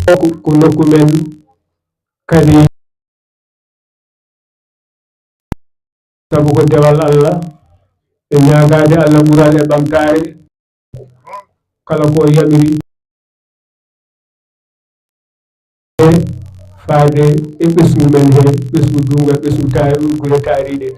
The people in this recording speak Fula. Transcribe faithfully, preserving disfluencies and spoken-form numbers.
Ko nokku men kadi, sabu ko dewal Allah, e ñaagaade Allah ɓural e ɓamtaare, kala ko o yamiri, e faade e ɓesngu men he, ɓesngu duungal, ɓesngu taari, gure taariiɗe.